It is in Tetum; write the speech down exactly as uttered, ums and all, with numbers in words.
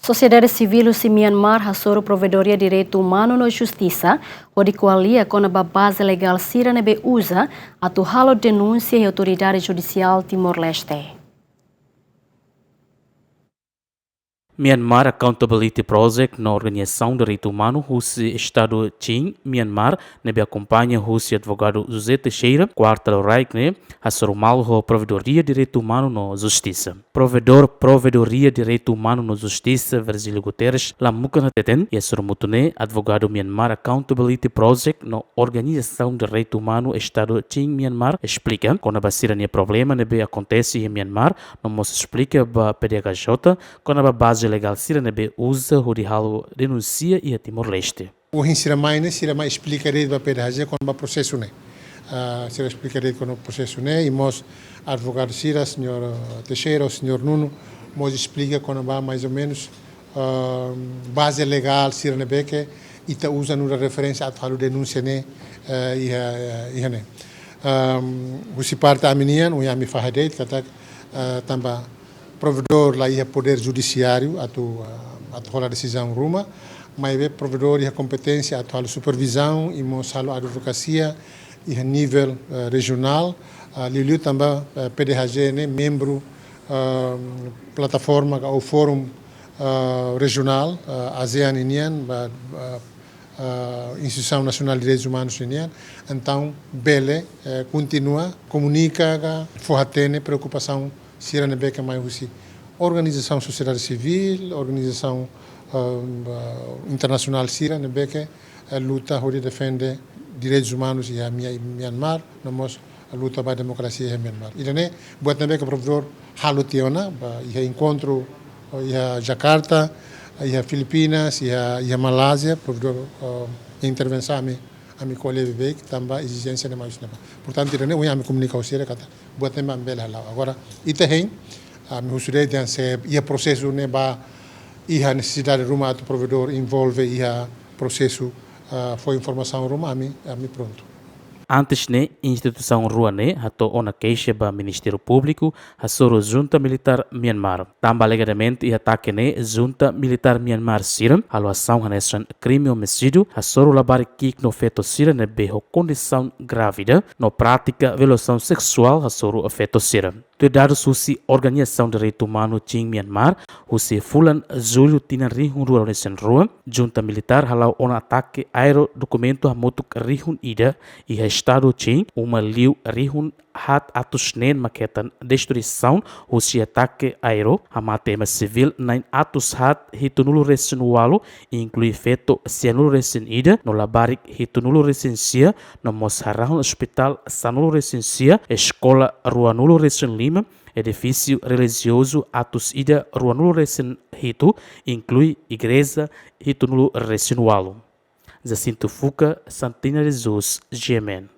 Sosiedade sivíl husi Myanmar hasoru Provedoria Direitu Umanu no Justisa hodi ko'alia kona-ba baze legál sira ne'ebé uza atu halo denúnsia iha Autoridade Judisiál Timor-Leste. Myanmar Accountability Project no organizasaun direitu umanu husi Estadu Chin, Myanmar, ne'ebé akompaña husi advogadu José Teixeira, kuarta loraik ne'e, hasoru malu ho Provedoria Direitu Umanu no Justisa. Provedór Provedoria Direitu Umanu no Justisa, Virgílio Guterres, Lamukan hateten, iha sorumutu ne'e, advogadu Myanmar Accountability Project no organizasaun direitu umanu Estadu Chin, Myanmar, esplika kona-ba sira-nia problema ne'ebé akontese iha Myanmar, no mós esplika ba P D H J kona-ba baze legál sira ne'ebé uza hodi halo denúnsia iha Timor-Leste. Ohin sira mai ne'e, sira mai esplika de'it ba P D H J kona-ba prosesu ne'e. Ah, sira esplika de'it kona-ba prosesu ne'e, i mós advogadu sira, señór, ah, Teixeira, señór Nuno, mós esplika kona-ba mais ou menus, ah, baze legál sira ne'ebé ke ita uza nu'udar referénsia atu halo denúnsia ne'e, eh, iha, iha ne'e. Ah, husi parte ami nian, ohin ami fahe de'it katak, eh, tanba provedór la iha podér judisiáriu atu, ah, atu hola desizaun ruma, maibé provedór iha kompeténsia atu halo supervizaun i mós halo advokasia iha nivel, eh, rejionál, ah, liuliu tanba, eh, P D H J ne'e membru, ah, plataforma ka ou fórum, ah, rejionál, ah, ASEAN nian, ba, ba, ah, Instituisaun Nasionál Direitus Umanus nian, entaun bele, eh, kontinua komunika ka fó-hatene preokupasaun sira ne'ebé ke mai husi organizasaun sosiedade sivíl, organizasaun, ah, ah, internasionál sira ne'ebé ke, eh, luta hodi defende direitus umanus iha Mia-, Myanmar, no mós luta ba demokrasia iha Myanmar. Ida-ne'e buat ne'ebé ke provedór halo tiha ona, ba iha enkontru, oh, iha Jakarta, iha Filipinas, iha, iha Malázia, provedór, oh, intervensaun ami, ami ko'alia beibeik, tanba ezijénsia ne'e mai husi ne'ebá. Portantu, ida-ne'e ohin ami komunika ho sira katak buat ne'ebá ami bele hala'o. Agora, ita hein, ami husu de'it dehan se iha prosesu ne'ebá iha nesesidade ruma atu provedór envolve iha prosesu, ah, fó informasaun ruma, ami, ami prontu. Antes ne'e, instituisaun rua ne'e hato'o ona keixa ba Ministériu Públiku hasoru junta militár Myanmar. Tanba alegadamente iha atake ne'e junta militár Myanmar sira halo asaun hanesan krime omisídiu, hasoru labarik ki'ik no feto sira ne'ebé ho kondisaun grávida, no prátika violasaun seksuál hasoru feto sira. Tuir dadus husi organizasaun direitu umanu Chin Myanmar, husi fulan Jullu tinan rihun rua ruanulu-resin-rua, junta militár hala'o ona atake aéreu dokumentu hamutuk rihun ida iha estadu Chin, uma liu rihun haat atus neen mak hetan destruisaun husi atake aéreu, hamate ema sivíl na'in atus haat hitunulu-resin-ualu, inklui feto sianulu-resin-ida, no labarik hitunulu-resin-sia, no mós harahun ospitál sanulu-resin-sia, eskola ruanulu-resin-lima, edifísiu relijiozu atus ida ruanulu-resin-hitu, inklui igreja hitunulu-resin-ualu. Jacinto Fuca, Santina de Jesus, G M N.